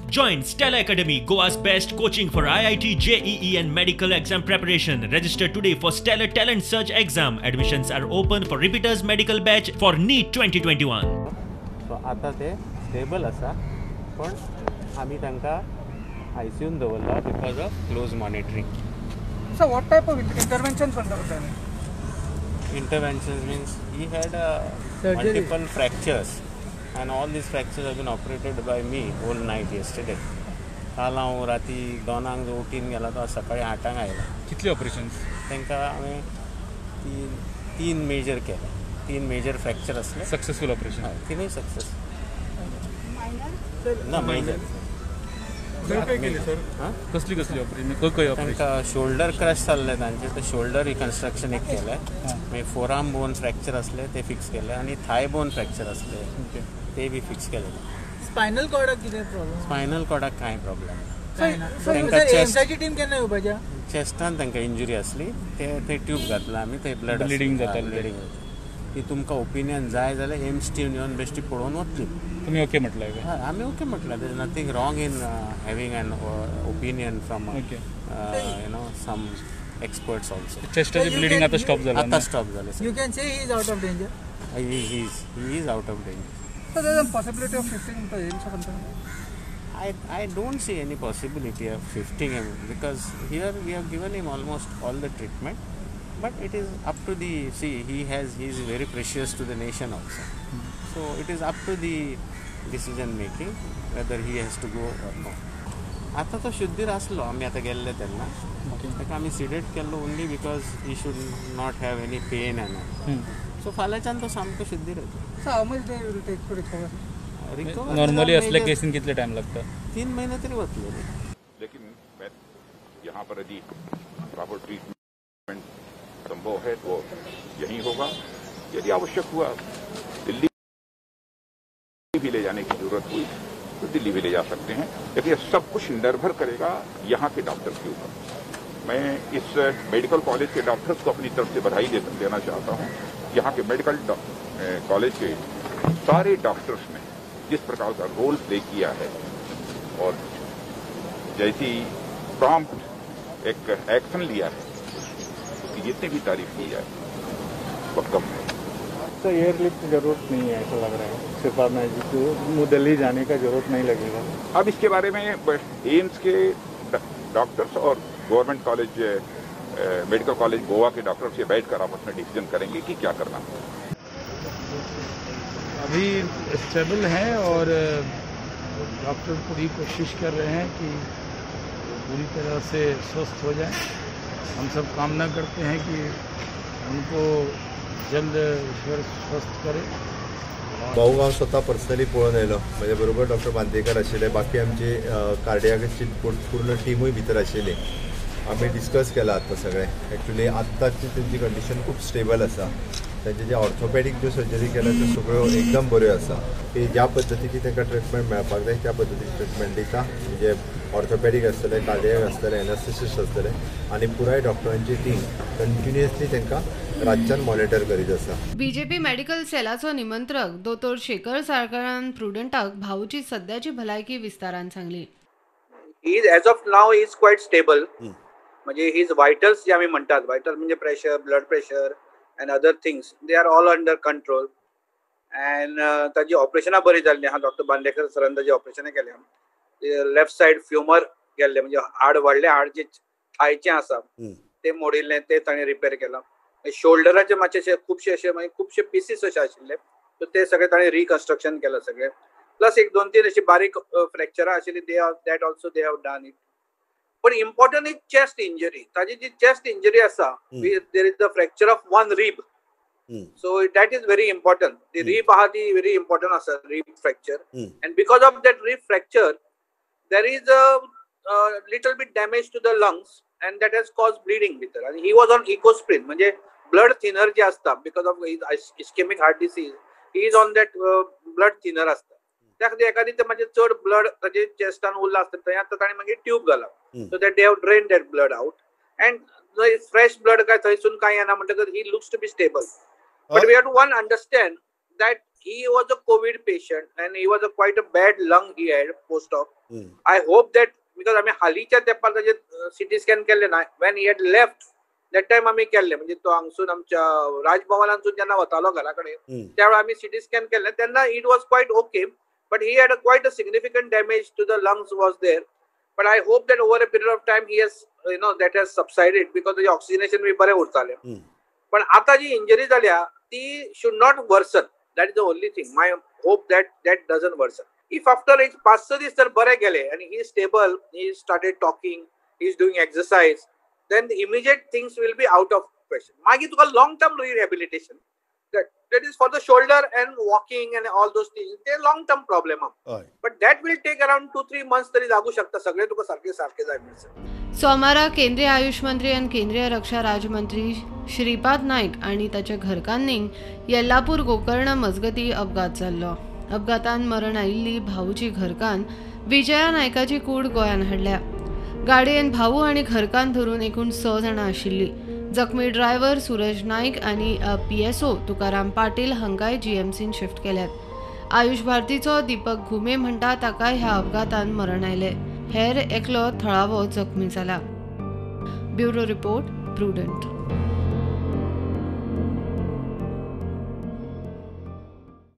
Join Stellar Academy, Goa's best coaching for IIT, JEE and medical exam preparation. Register today for Stellar Talent Search exam. Admissions are open for repeaters medical batch for NEET 2021. So आतां ते stable आसा, पण आमी तांकां आयसीयून दवरला because of close monitoring. So what type of interventions done? Interventions means he had multiple fractures and all these fractures have been operated by me whole night yesterday. काल हांव राती 2 उठीन गेला तो सकाळी 8 आयला. कितले ऑपरेशन्स? तांकां हांवें तीन मेजर केले, 3 मेजर फ्रॅक्चर असले. Successful operation? तिनूय सक्सेस ना, मेजर. कसली कसली ऑपरेशन? खंय तांकां शोल्डर क्रश जाल्लें तांचें, ते शोल्डर रिकन्स्ट्रक्शन एक केलें. मागीर फोरआर्म बोन फ्रॅक्चर असले ते फिक्स केले आनी थाय बोन फ्रॅक्चर असले ते बी फिक्स केले. स्पायनल कॉर्डाक कितें प्रॉब्लेम? स्पायनल कॉर्डाक कांय प्रॉब्लेम ना. तांकां चेस्टान तांकां इंजुरी आसली, ते ट्यूब घातला आमी, ते ब्लड ब्लिडींग जातालें. ती तुमकां ओपिनियन जाय जाल्यार एम्स टीम येवन बेश्टी पळोवन वतली. तुमी ओके म्हटलं काय? आमी ओके म्हटलं. There is nothing wrong in having an opinion from you know some experts also. चेस्टाची bleeding आता स्टॉप झालं? आता स्टॉप झालं. You can say he is out of danger. He is out of danger. So there is a possibility of shifting to AIIMS or something? I don't see any possibility of shifting him because here we have given him almost all the treatment, but it is up to the, see, he is very precious to the nation also. So it is up to the decision making whether he has to go or no. आता तो शुद्धीर आसलो, आमी आतां गेल्ले तेन्ना ताका आमी सिडेट केल्लो only because he should not have any pain and all. So फाल्यांच्यान तो सामको शुद्धीर येता. So how much day will take to recover? Normally असल्या केसीन कितले टाइम लागता? 3 महिने तरी वतले. लेकिन मैं यहाँ पर यदि प्रॉपर ट्रीटमेंट संभव है तो यही होगा. यदि आवश्यक हुआ दिल्ली भी ले जाने की जरूरत हुई तो दिल्ली भी ले जा सकते हैं, लेकिन यह सब कुछ निर्भर करेगा यहाँ के डॉक्टर के ऊपर. मैं इस मेडिकल कॉलेज के डॉक्टर्स को अपनी तरफ से बधाई देना चाहता हूँ. यहाँ के मेडिकल कॉलेज के सारे डॉक्टर्स ने जिस प्रकार का रोल प्ले किया है और जैसी प्रॉम्प्ट एक एक्शन लिया है, उसकी जितनी भी तारीफ की जाए वह कम है. तो एयरलिफ्ट की जरूरत नहीं है ऐसा लग रहा है. सिर्फ आप दिल्ली जाने का जरूरत नहीं लगेगा. अब इसके बारे में एम्स के डॉक्टर्स और government college medical college Goa के डॉक्टर्स से बैठकर आपस में डिसीजन करेंगे कि क्या करना है. अभी स्टेबल हैं और डॉक्टर पूरी कोशिश कर रहे हैं कि पूरी तरह से स्वस्थ हो जाएं. हम सब कामना करते हैं कि उनको जल्द ईश्वर स्वस्थ करे. भाऊ हांव स्वता पर्सनली पळोवन आयलो. म्हजे बरोबर डॉक्टर बांदेकर आशिल्ले, बाकी आमची कार्डियाची पूर्ण टिमूय भितर आशिल्ली. आमी डिस्कस केलां आतां सगळें. एक्चुली आत्ताची तेंची कंडिशन खूब स्टेबल आसा. तांचे जे ऑर्थोपॅडीक ज्यो सर्जरी केल्या त्यो सगळ्यो एकदम बऱ्यो आसा. की ज्या पद्दतीची तांकां ट्रिटमेंट मेळपाक जाय त्या पद्दतीची ट्रिटमेंट दिता. म्हणजे ऑर्थोपॅडीक आसतले, कार्डियाक आसतले, एनास्थेसिस्ट आसतले आनी पुराय डॉक्टरांची टीम कंटिन्युअसली तांकां रातच्यान मॉनिटर करीत आसा. बीजेपी मेडिकल सेलाचो निमंत्रक दोतोर शेखर साळकारान प्रुडंटाक भाऊची सध्याची भलायकी विस्तारान सांगली. He is as of now is quite stable. म्हणजे his vitals जे आमी म्हणटात, व्हायटल म्हणजे pressure, blood pressure and other things, they are all under control. And ताजी ऑपरेशनां बरी जाल्लीं आहा. डॉक्टर बांदेकर सरान ताजी ऑपरेशनां केल्या. लेफ्ट सायड फ्युमर गेल्लें, म्हणजे हाड व्हडलें हाड जें थायचें आसा तें मोडिल्लें, तें ताणें रिपेर केलां. शोल्डराचे मातशे खुबशे अशे मागीर खुबशे पिसीस अशे आशिल्ले, सो ते सगळे ताणें रिकन्स्ट्रक्शन केलां सगळें. प्लस 1-2-3 अशी बारीक फ्रॅक्चरां आशिल्लीं, they are that also they have done it. पण इम्पॉर्टंट is chest injury. ताजी जी चेस्ट इंजरी आसा, there is the fracture of one rib. So that is very important. The rib आहा ती व्हेरी इम्पॉर्टंट आसा, rib fracture. And because of that rib fracture there is a little bit damage to the lungs and that has cause bleeding भितर. आनी he was on Ecosprin, म्हणजे blood thinner जे आसता, because of ischemic heart disease he is on that blood thinner आसता. त्या खातीर एखादी ते मातशें चड ब्लड ताजे चेस्टान उरलां आसता, थंय आतां ताणें मागीर ट्यूब घाला, so that they have drain that blood out and fresh blood काय थंयसून काय येना, म्हणटकच he looks to be stable. But we have to one understand that He was a COVID patient and he was a quite a bad lung he had post op. I hope that because आमी हालींच्या तेंपार ताजेर CT scan केल्ले ना, when he had left that time आमी केल्ले, म्हणजे तो हांगसून आमच्या राजभवनांतसून जेन्ना वतालो घरा कडेन त्या वेळार आमी सिटी स्कॅन केल्ले तेन्ना it was quite okay, but he had a quite a significant damage to the lungs was there. But I hope that over a period of time he has you know that has subsided because ताजें oxygenation बी बरें उरतालें. पण आतां जी injury जाल्या ती should not worsen. That is the only thing. My hope that that doesn't worsen. If after एक 5-6 दीस जर बरे गेले and he is stable, he started talking, he is doing exercise, then the immediate things will be out of question. मागीर तुका long term rehabilitation, that is for the shoulder and walking and all those things, ते long term problem. But that will take around 2-3 months तरी लागू शकता, सगळे तुका सारखे सारखे जाय म्हणसर. सोमारा केंद्रीय आयुष मंत्री आनी केंद्रीय रक्षा राज्यमंत्री श्रीपाद नायक आनी ताच्या घरकान्नीक येल्लापूर गोकर्ण मजगती अपघात जाल्लो. अपघातान मरण आयिल्ली भाऊची घरकान्न विजया नायकाची कूड गोंयांत हाडल्या. गाडयेन भाऊ आनी घरकान्न धरून एकूण 6 जाणां आशिल्ली. जखमी ड्रायव्हर सूरज नायक आनी PSO Tukaram Patil हांकांय GMCन शिफ्ट केल्यात. आयुष भारतीचो दीपक घुमे म्हणटा ताका ह्या अपघातान मरण आयलें. हेर एकलो थळावो जखमी जाला. Bureau report, Prudent.